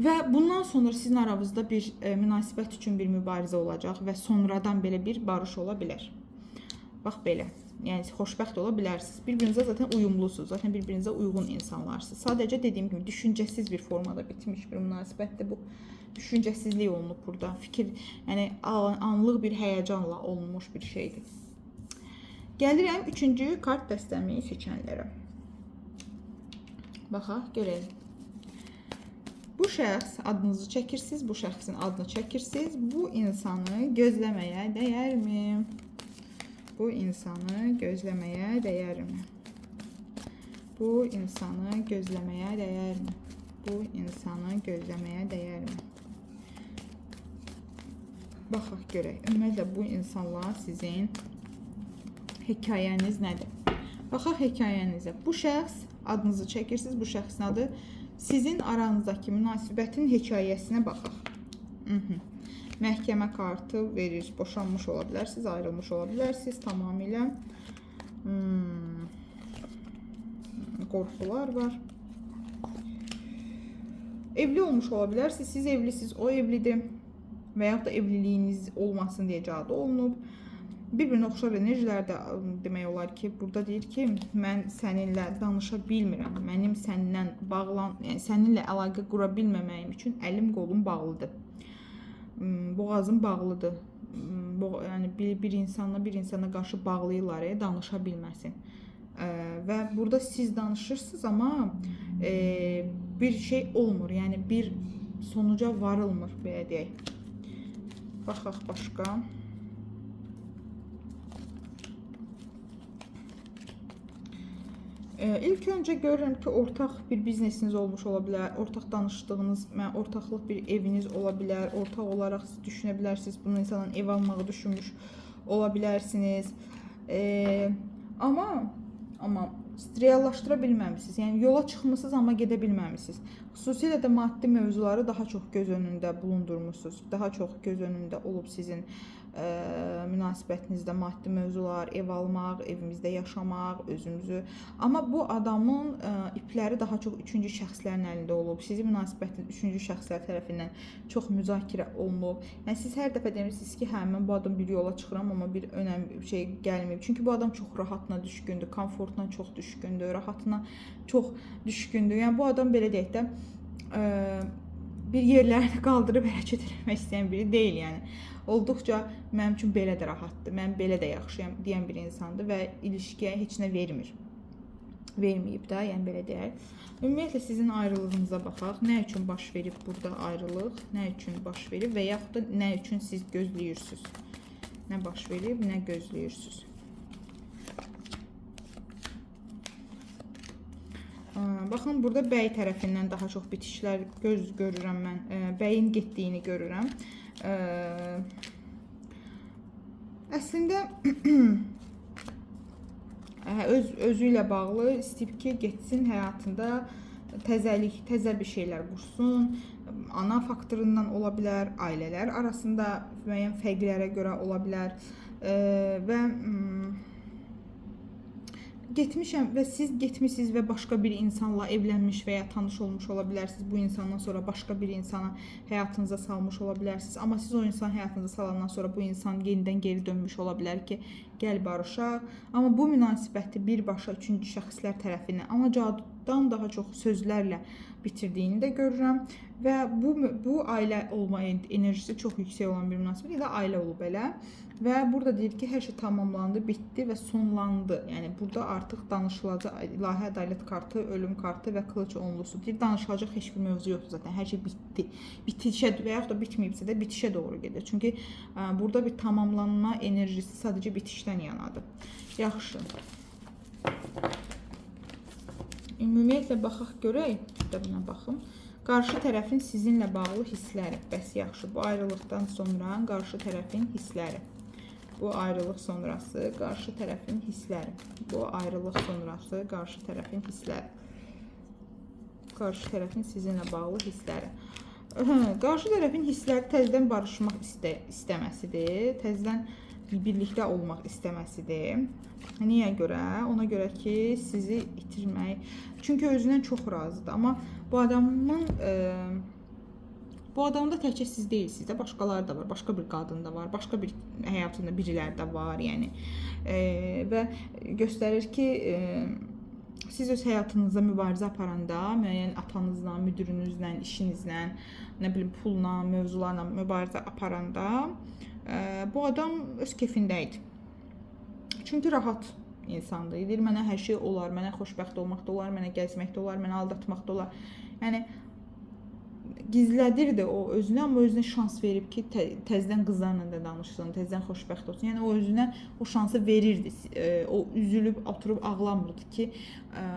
Və bundan sonra sizin aranızda bir münasibət üçün bir mübarizə olacaq və sonradan belə bir barış ola bilər. Bax belə. Yəni xoşbəxt ola bilərsiniz. Bir-birinizə zaten uyumlusunuz. Zaten bir-birinizə uyğun insanlarsınız. Sadəcə dediyim kimi düşüncəsiz bir formada bitmiş bir münasibətdir bu. Düşüncəsizlik olunub burada. Fikir, yəni anlıq bir həyəcanla olunmuş bir şeydir. Gəlirəm üçüncü kart dəstəmi seçənlərə. Baxaq, görək. Bu şəxs adınızı çəkirsiniz, bu şəxsin adını çəkirsiniz. Bu insanı gözləməyə dəyərmi? Bu insanı gözləməyə dəyərmi? Bu insanı gözləməyə dəyərmi? Bu insanı gözləməyə dəyərmi? Baxaq görək. Ümumiyyətlə bu insanla sizin hekayəniz nədir? Baxaq hekayənizə. Bu şəxs adınızı çəkirsiniz, bu şəxsin adı sizin aranızdakı münasibətin hekayəsinə baxaq. Məhkəmə kartı verir. Boşanmış ola bilərsiniz, ayrılmış ola bilərsiniz tamamilə. Qorxular var. Evli olmuş ola bilərsiniz. Siz evlisiniz, o evlidir. Və yaxud da evliliyiniz olmasın deyə cadu olunub. Bir-birinə oxşar enerjilər də demək olar ki, burada deyir ki, mən səninlə danışa bilmirəm. Mənim səndən bağlan, yəni səninlə əlaqə qura bilməməyim üçün əlim qolum bağlıdır. Boğazım bağlıdır. Yəni bir insanla bir insana qarşı bağlayırlar, danışa bilməsin. Və burada siz danışırsınız, amma bir şey olmur. Yəni bir sonuca varılmır, belə deyək. Baxaq başqa. İlk öncə görürəm ki, ortaq bir biznesiniz olmuş ola bilər, ortaq danışdığınız, yəni ortaqlıq bir eviniz ola bilər, ortaq olaraq siz düşünə bilərsiniz, bunu insandan ev almağı düşünmüş ola bilərsiniz. Amma reallaşdıra bilməmisiniz. Yəni yola çıxmısınız, amma gedə bilməmisiniz. Xüsusilə də maddi mövzuları daha çox göz önündə bulundurmusunuz. Daha çox göz önündə olub sizin münasibətinizdə maddi mövzular, ev almaq, evimizdə yaşamaq, özümüzü. Amma bu adamın ipləri daha çox üçüncü şəxslərin əlində olub. Sizin münasibətiniz üçüncü şəxslər tərəfindən çox müzakirə olunub. Yəni siz hər dəfə demirsiniz ki, hə mən bu adam bir yola çıxıram, amma bir önəmli bir şey gəlməyib. Çünki bu adam çox rahatına düşkündür, komfortuna çox düşkündür, rahatına çox düşkündür. Yəni bu adam belə deyək də bir yerlərini qaldırıb hərəkət eləmək istəyən biri deyil, yəni. Olduqca mənim üçün belə də rahatdır, mən belə də yaxşıyam deyən bir insandır və ilişkiyə heç nə vermir. Verməyib də, yəni belə deyək. Ümumiyyətlə sizin ayrılığınıza baxaq. Nə üçün baş verib burada ayrılıq? Nə üçün baş verib və yaxud da nə üçün siz gözləyirsiniz? Nə baş verib, nə gözləyirsiniz? Baxın, burada bəy tərəfindən daha çox bitişlər görürəm mən. Bəyin getdiyini görürəm. Əslində özü ilə bağlı istəyib ki, getsin həyatında təzəlik, təzə bir şeylər qursun. Ana faktorundan ola bilər, ailələr arasında müəyyən fərqlərə görə ola bilər. Və getmişəm və siz getmisiniz və başqa bir insanla evlənmiş və ya tanış olmuş ola bilərsiniz. Bu insandan sonra başqa bir insana həyatınıza salmış ola bilərsiniz. Amma siz o insanı həyatınıza salandan sonra bu insan yenidən geri dönmüş ola bilər ki, Gəl barışaq. Amma bu münasibəti birbaşa üçüncü şəxslər tərəfindən, amma cadudan daha çox sözlərlə bitirdiyini də görürəm və bu ailə olma enerjisi çox yüksək olan bir münasibət ya da ailə olub elə. Və burada deyir ki, hər şey tamamlandı, bitdi və sonlandı. Yəni burada artıq danışılacaq ilahi ədalət kartı, ölüm kartı və qılıc onlusu. Deyir, danışılacaq heç bir mövzu yoxdur zaten. Hər şey bitdi. Bitişə və yaxud da bitməyibsə də bitişə doğru gedir. Çünki burada bir tamamlanma enerjisi sadəcə bitişdən yanadır. Yaxşı. Ümumiyyətlə baxaq görək. Bir də buna baxım. Qarşı tərəfin sizinlə bağlı hissləri. Bəs yaxşı, bu ayrılıqdan sonra qarşı tərəfin hissləri. Bu ayrılıq sonrası qarşı tərəfin hissləri. Bu ayrılıq sonrası qarşı tərəfin hissləri. Qarşı tərəfin sizinlə bağlı hissləri. Qarşı tərəfin hissləri təzədən barışmaq istəməsidir. Təzədən birlikdə olmaq istəməsidir. Niyə görə? Ona görə ki, sizi itirmək. Çünki özündən çox razıdır. Amma bu adamın bu adamda təkcə siz deyilsiniz də, başqaları da var, başqa bir qadın da var, başqa bir həyatında biriləri də var, yəni. Və göstərir ki, siz öz həyatınızda mübarizə aparanda, müəyyən atanızla, müdürünüzlə, işinizlə, nə bilim pulla, mövzularla mübarizə aparanda bu adam öz kefində idi. Çünki rahat insandır. Deyir, mənə hər şey olar, mənə xoşbəxt olmaq da olar, mənə gəzmək də olar, mənə aldatmaq da olar. Yəni gizlədirdi o özünə, amma özünə şans verib ki, təzədən qızlarla da danışsın, təzədən xoşbəxt olsun. Yəni o özünə o şansı verirdi. O üzülüb oturub ağlamırdı ki,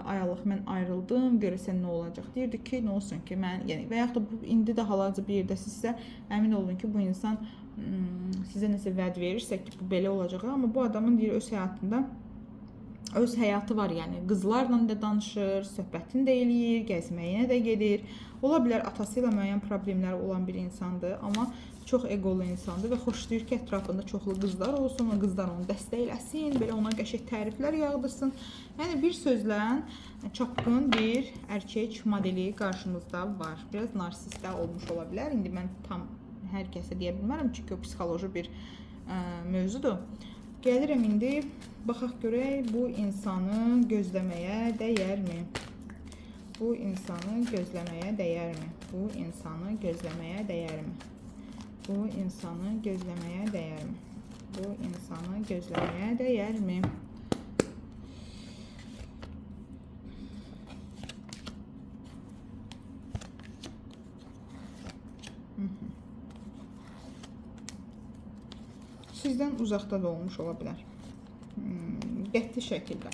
ay Allah, mən ayrıldım, görəsən nə olacaq. Deyirdi ki, nə olsun ki, mən, yəni və yaxud da bu, indi də hal-hazırda bir yerdəsinizsə, əmin olun ki, bu insan sizə nəsə vəd verirsə ki, bu belə olacaq, amma bu adamın deyir öz həyatında öz həyatı var, yəni qızlarla da danışır, söhbətini də eləyir, gəzməyinə də gedir. Ola bilər atası ilə müəyyən problemləri olan bir insandır, amma çox eqolu insandır və xoşlayır ki, ətrafında çoxlu qızlar olsun, o qızlar onu dəstəkləsin, belə ona qəşəng təriflər yağdırsın. Yəni bir sözlə çapqın bir erkək modeli qarşımızda var. Biraz narsist də olmuş ola bilər. İndi mən tam hər kəsə deyə bilmərəm, çünki o psixoloji bir mövzudur. Gəlirəm indi, baxaq görək bu insanı gözləməyə dəyərmi? Bu insanı gözləməyə dəyərmi? Bu insanı gözləməyə dəyərmi? Bu insanı gözləməyə dəyərmi? Bu insanı gözləməyə dəyərmi? Sizdən uzaqda da olmuş ola bilər. Qəti şəkildə.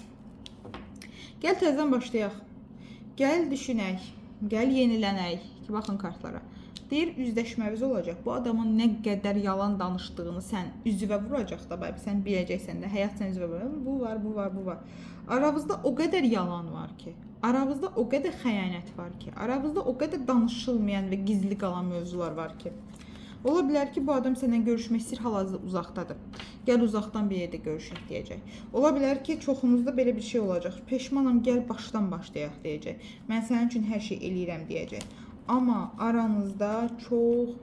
Gəl təzədən başlayaq. Gəl düşünək. Gəl yenilənək. Ki, baxın kartlara. Deyir, üzləşməmiz olacaq. Bu adamın nə qədər yalan danışdığını sən üzvə vuracaq da, sən biləcəksən də, həyat sən üzvə vuracaq. Bu var, bu var, bu var. Aranızda o qədər yalan var ki, aranızda o qədər xəyanət var ki, aranızda o qədər danışılmayan və gizli qalan mövzular var ki. Ola bilər ki, bu adam səndən görüşmək istəyir, hal-hazırda uzaqdadır. Gəl uzaqdan bir yerdə görüşək deyəcək. Ola bilər ki, çoxunuzda belə bir şey olacaq. Peşmanam, gəl başdan başlayaq deyəcək. Mən sənin üçün hər şey eləyirəm deyəcək. Amma aranızda çox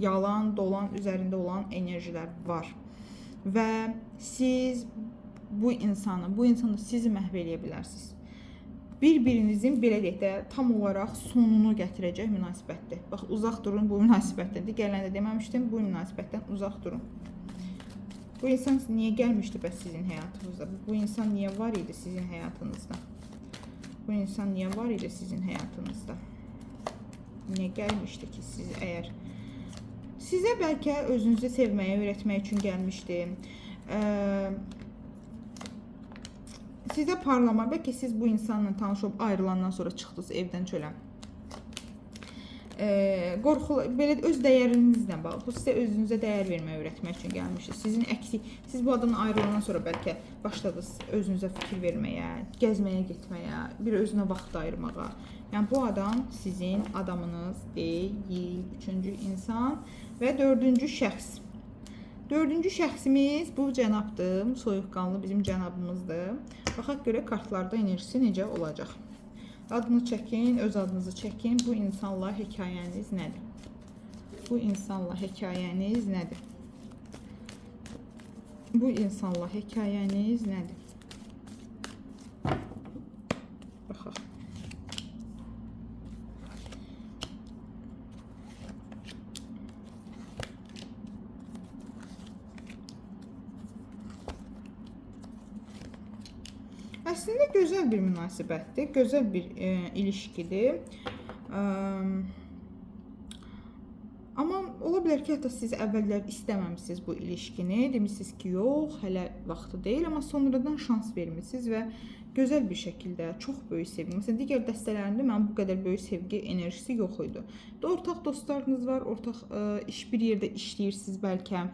yalan, dolan, üzərində olan enerjilər var. Və siz bu insanı sizi məhv eləyə bilərsiniz. Bir-birinizin, belə deyək də, tam olaraq sonunu gətirəcək münasibətdir. Bax, uzaq durun bu münasibətdən. Digərlərini də deməmişdim, bu münasibətdən uzaq durun. Bu insan niyə gəlmişdi bəs sizin həyatınızda? Bu insan niyə var idi sizin həyatınızda? Bu insan niyə var idi sizin həyatınızda? Niyə gəlmişdi ki, siz əgər... Sizə bəlkə özünüzü sevməyə, öyrətmək üçün gəlmişdi. Sizə parlama, bəlkə siz bu insanla tanış olub ayrılandan sonra çıxdınız evdən çölə. Qorxu, belə öz dəyərinizlə bağlı. Bu sizə özünüzə dəyər verməyi öyrətmək üçün gəlmişdi. Sizin əksi, siz bu adamla ayrılandan sonra bəlkə başladınız özünüzə fikir verməyə, gəzməyə getməyə, bir özünə vaxt ayırmağa. Yəni bu adam sizin adamınız deyil. Üçüncü insan və dördüncü şəxs. Dördüncü şəxsimiz bu cənabdır. Soyuqqanlı bizim cənabımızdır. Baxaq görək kartlarda enerjisi necə olacaq. Adını çəkin, öz adınızı çəkin. Bu insanla hekayəniz nədir? Bu insanla hekayəniz nədir? Bu insanla hekayəniz nədir? Baxaq. Əslində gözəl bir münasibətdir, gözəl bir ilişkidir. Amma ola bilər ki, hətta siz əvvəllər istəməmisiniz bu ilişkini, demisiniz ki, yox, hələ vaxtı deyil, amma sonradan şans vermisiniz və gözəl bir şəkildə çox böyük sevgi. Məsələn, digər dəstələrində mənim bu qədər böyük sevgi enerjisi yox idi. Ortaq dostlarınız var, ortaq iş bir yerdə işləyirsiniz bəlkə.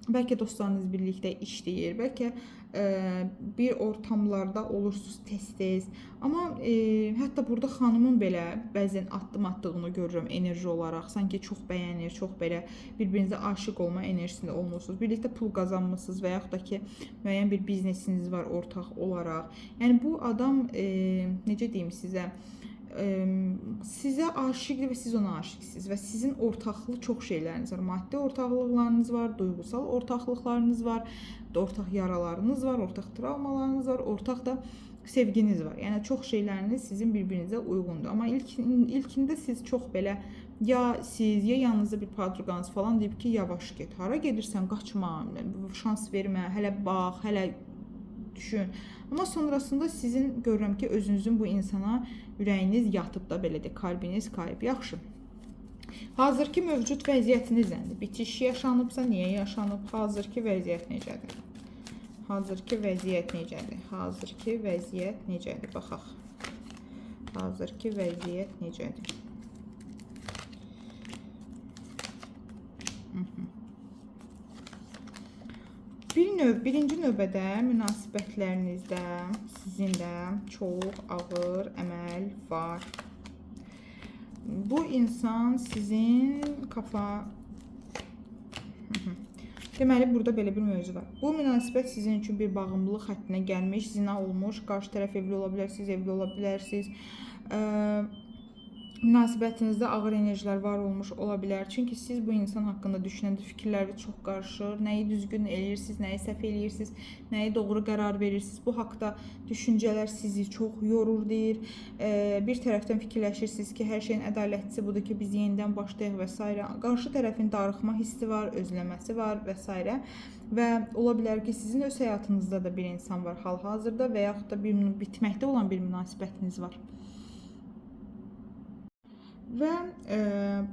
Bəlkə dostlarınız birlikdə işləyir, bəlkə bir ortamlarda olursunuz tez-tez. Amma hətta burada xanımın belə bəzən addım atdığını görürəm enerji olaraq. Sanki çox bəyənir, çox belə bir-birinizə aşiq olma enerjisində olmursunuz. Birlikdə pul qazanmısınız və yaxud da ki, müəyyən bir biznesiniz var ortaq olaraq. Yəni bu adam necə deyim sizə, sizə aşiqdir və siz ona aşiqsiniz və sizin ortaqlı çox şeyləriniz var. Maddi ortaqlıqlarınız var, duyğusal ortaqlıqlarınız var, ortaq yaralarınız var, ortaq travmalarınız var, ortaq da sevginiz var. Yəni çox şeyləriniz sizin bir-birinizə uyğundur. Amma ilkində siz çox belə ya siz, ya yanınızda bir podruqanız falan deyib ki, yavaş get. Hara gedirsən, qaçma, şans vermə, hələ bax, hələ düşün. Amma sonrasında sizin görürəm ki, özünüzün bu insana ürəyiniz yatıb da belə deyək, kalbiniz kayıb. Yaxşı. Hazırki mövcud vəziyyətiniz nədir? Bitiş yaşanıbsa, niyə yaşanıb? Hazırki vəziyyət necədir? Hazırki vəziyyət necədir? Hazırki vəziyyət necədir? Baxaq. Hazırki vəziyyət necədir? Birinci növbədə münasibətlərinizdə sizin də çox ağır əməl var. Bu insan sizin kafa... Deməli, burada belə bir mövzu var. Bu münasibət sizin üçün bir bağımlılıq həddinə gəlmiş, zina olmuş, qarşı tərəf evli ola bilər, siz evli ola bilərsiniz. Münasibətinizdə ağır enerjilər var olmuş ola bilər. Çünki siz bu insan haqqında düşünəndə fikirləri çox qarışır. Nəyi düzgün eləyirsiniz, nəyi səhv eləyirsiniz, nəyi doğru qərar verirsiniz. Bu haqda düşüncələr sizi çox yorur deyir. Bir tərəfdən fikirləşirsiniz ki, hər şeyin ədalətlisi budur ki, biz yenidən başlayaq və s. Qarşı tərəfin darıxma hissi var, özləməsi var və s. Və ola bilər ki, sizin öz həyatınızda da bir insan var hal-hazırda və yaxud da bir bitməkdə olan bir münasibətiniz var. Və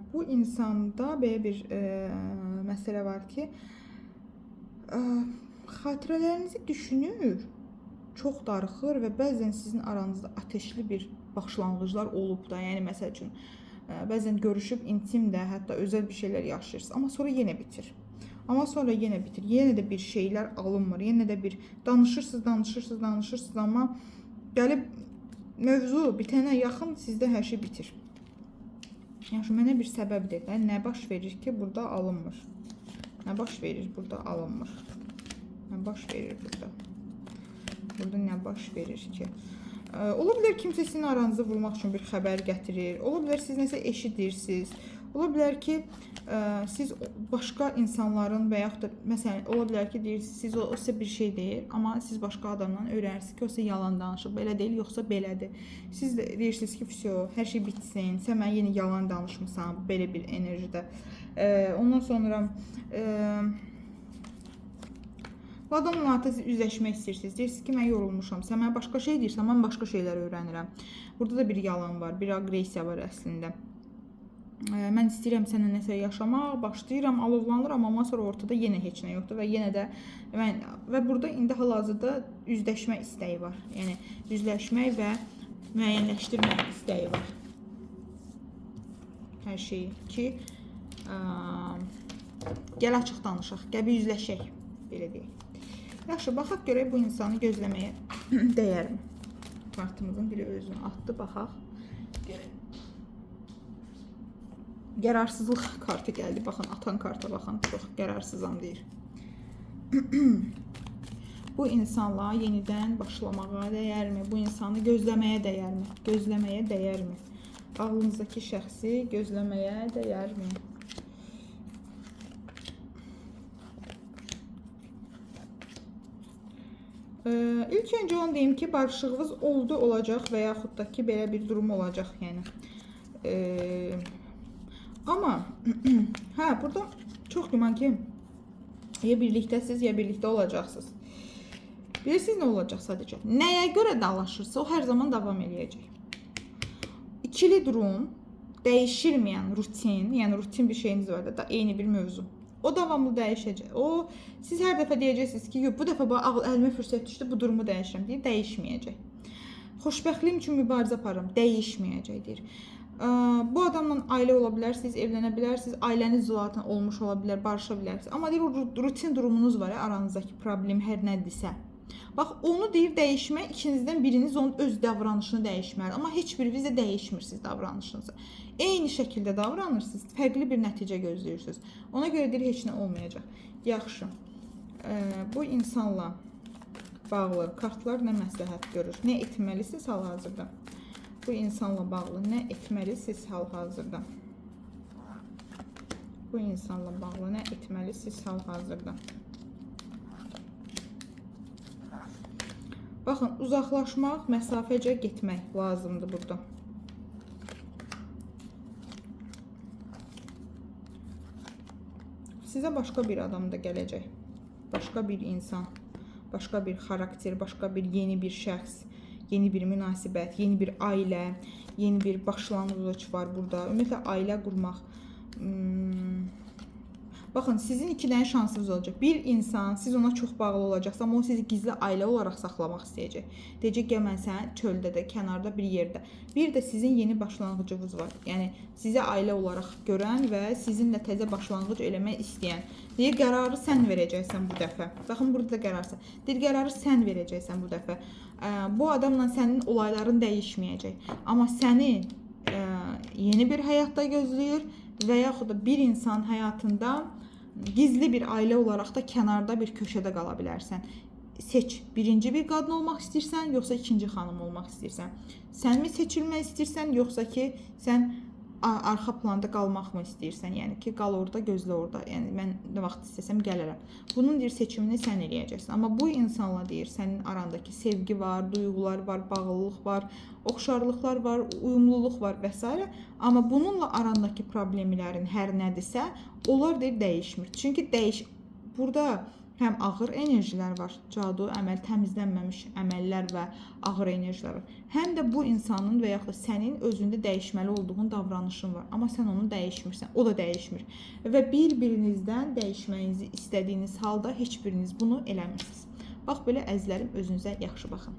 bu insanda belə bir məsələ var ki, xatirələrinizi düşünür, çox darıxır və bəzən sizin aranızda ateşli bir başlanğıclar olub da. Yəni məsəl üçün, bəzən görüşüb intim də, hətta özəl bir şeylər yaşayırsınız, amma sonra yenə bitir. Amma sonra yenə bitir. Yenə də bir şeylər alınmır. Yenə də bir danışırsınız, danışırsınız, danışırsınız, amma gəlib mövzu bitənə yaxın sizdə hər şey bitir. Yəni, mənə bir səbəbdir də. Nə baş verir ki, burada alınmır? Nə baş verir, burada alınmır? Nə baş verir burada? Burada nə baş verir ki? Ola bilər kimsə sizin aranızı vurmaq üçün bir xəbər gətirir. Ola bilər siz nəsə eşidirsiniz. Ola bilər ki, siz başqa insanların və yaxud da məsələn, ola bilər ki, deyirsiniz, siz o sizə bir şey deyir, amma siz başqa adamdan öyrənirsiniz ki, o sizə yalan danışır. Belə deyil, yoxsa belədir. Siz də deyirsiniz ki, vəsyo, hər şey bitsin, sən mənə yenə yalan danışmısan, belə bir enerjidə. Ondan sonra bu adamla artıq siz üzləşmək istəyirsiniz. Deyirsiniz ki, mən yorulmuşam. Sən mənə başqa şey deyirsən, mən başqa şeylər öyrənirəm. Burada da bir yalan var, bir aqressiya var əslində. Mən istəyirəm səninlə nəsə yaşamaq, başlayıram, alovlanıram, amma sonra ortada yenə heç nə yoxdur və yenə də mən və burada indi hal-hazırda üzləşmə istəyi var. Yəni üzləşmək və müəyyənləşdirmək istəyi var. Hər şeyi ki, gəl açıq danışaq, gəl bir üzləşək, belə deyək. Yaxşı, baxaq görək bu insanı gözləməyə dəyərmi? Kartımızın biri özünü atdı, baxaq. Görək. Qərarsızlıq kartı gəldi. Baxın, atan karta baxın. Çox qərarsızam deyir. Bu insanla yenidən başlamağa dəyərmi? Bu insanı gözləməyə dəyərmi? Gözləməyə dəyərmi? Ağlınızdakı şəxsi gözləməyə dəyərmi? İlk öncə onu deyim ki, barışığınız oldu, olacaq və yaxud da ki, belə bir durum olacaq, yəni. Amma hə, burada çox güman ki, ya birlikdəsiz, ya birlikdə olacaqsınız. Bilirsiniz nə olacaq sadəcə? Nəyə görə dalaşırsa, o hər zaman davam eləyəcək. İkili durum, dəyişilməyən rutin, yəni rutin bir şeyiniz var da, eyni bir mövzu. O davamlı dəyişəcək. O siz hər dəfə deyəcəksiniz ki, yox, bu dəfə bax əlimə fürsət düşdü, bu durumu dəyişirəm deyir, dəyişməyəcək. Xoşbəxtliyim üçün mübarizə aparıram, dəyişməyəcək deyir. Bu adamla ailə ola bilərsiniz, evlənə bilərsiniz, ailəniz zaten olmuş ola bilər, barışa bilərsiniz. Amma deyir, o rutin durumunuz var ya, aranızdakı problem hər nədirsə. Bax, onu deyir dəyişmək, ikinizdən biriniz onun öz davranışını dəyişməlidir. Amma heç biriniz də dəyişmirsiniz davranışınızı. Eyni şəkildə davranırsınız, fərqli bir nəticə gözləyirsiniz. Ona görə deyir, heç nə olmayacaq. Yaxşı. Bu insanla bağlı kartlar nə məsləhət görür? Nə etməlisiniz hal-hazırda? Bu insanla bağlı nə etməlisiniz hal-hazırda? Bu insanla bağlı nə etməlisiniz hal-hazırda? Baxın, uzaqlaşmaq, məsafəcə getmək lazımdır burada. Sizə başqa bir adam da gələcək. Başqa bir insan, başqa bir xarakter, başqa bir yeni bir şəxs, yeni bir münasibət, yeni bir ailə, yeni bir başlanğıc var burada. Ümumiyyətlə ailə qurmaq. Baxın, sizin iki dənə şansınız olacaq. Bir insan, siz ona çox bağlı olacaqsınız, amma o sizi gizli ailə olaraq saxlamaq istəyəcək. Deyəcək, gəl mən səni çöldə də, kənarda bir yerdə. Bir də sizin yeni başlanğıcınız var. Yəni sizə ailə olaraq görən və sizinlə təzə başlanğıc eləmək istəyən. Deyir, qərarı sən verəcəksən bu dəfə. Baxın, burada da qərar sən. Deyir, qərarı sən verəcəksən bu dəfə. Bu adamla sənin olayların dəyişməyəcək. Amma səni yeni bir həyatda gözləyir və yaxud da bir insan həyatında gizli bir ailə olaraq da kənarda bir köşədə qala bilərsən. Seç, birinci bir qadın olmaq istəyirsən, yoxsa ikinci xanım olmaq istəyirsən? Sən mi seçilmək istəyirsən, yoxsa ki, sən arxa planda qalmaq mı istəyirsən? Yəni ki, qal orada, gözlə orada. Yəni mən nə vaxt istəsəm gələrəm. Bunun deyir seçimini sən eləyəcəksən. Amma bu insanla deyir sənin arandakı sevgi var, duyğular var, bağlılıq var, oxşarlıqlar var, uyumluluq var və s. Amma bununla arandakı problemlərin hər nədirsə, onlar deyir dəyişmir. Çünki burada həm ağır enerjilər var, cadu, əməl, təmizlənməmiş əməllər və ağır enerjilər var. Həm də bu insanın və yaxud da sənin özündə dəyişməli olduğun davranışın var. Amma sən onu dəyişmirsən, o da dəyişmir. Və bir-birinizdən dəyişməyinizi istədiyiniz halda heç biriniz bunu eləmirsiniz. Bax belə əzizlərim, özünüzə yaxşı baxın.